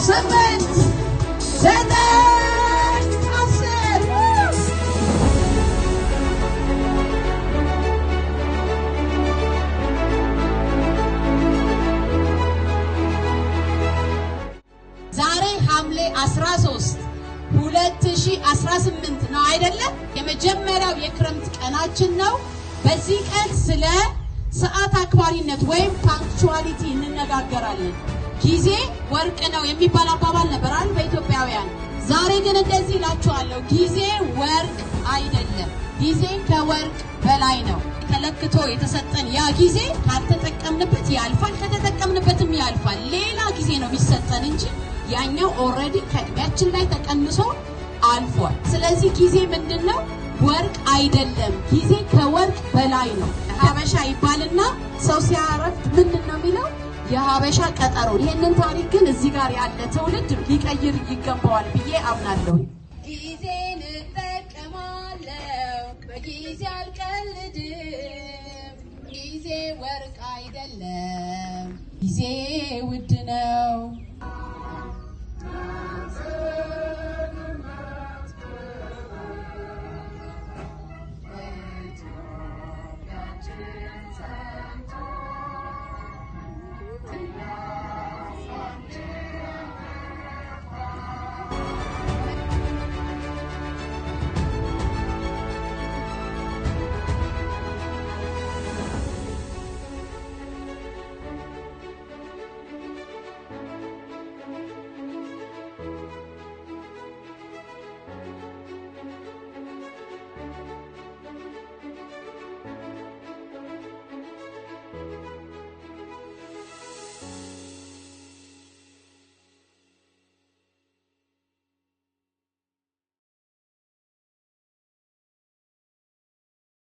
8፣ 9፣ 10። ዛሬ ሐምሌ 13 2018 ነው አይደለም? የመጀመሪያው የክረምት ቀናችን ነው። በዚህ ቀን ስለ ሰዓት አክባሪነት ወይም punctuality እንነጋገራለን። ጊዜ ወርቅ ነው የሚባል አባባል ነበር አይደል በኢትዮጵያውያን። ዛሬ ግን እንደዚህ እላችኋለሁ፣ ጊዜ ወርቅ አይደለም። ጊዜ ከወርቅ በላይ ነው። ተለክቶ የተሰጠን ያ ጊዜ ካልተጠቀምንበት ያልፋል፣ ከተጠቀምንበትም ያልፋል። ሌላ ጊዜ ነው የሚሰጠን እንጂ ያኛው already ከእድሜያችን ላይ ተቀንሶ አልፏል። ስለዚህ ጊዜ ምንድን ነው? ወርቅ አይደለም። ጊዜ ከወርቅ በላይ ነው። ሀበሻ ይባልና ሰው ሲያረፍድ ምንድን ነው የሚለው? የሀበሻ ቀጠሮ። ይህንን ታሪክ ግን እዚህ ጋር ያለ ትውልድ ሊቀይር ይገባዋል ብዬ አምናለሁ። ጊዜን እጠቀማለሁ፣ በጊዜ አልቀልድም። ጊዜ ወርቅ አይደለም፣ ጊዜ ውድ ነው።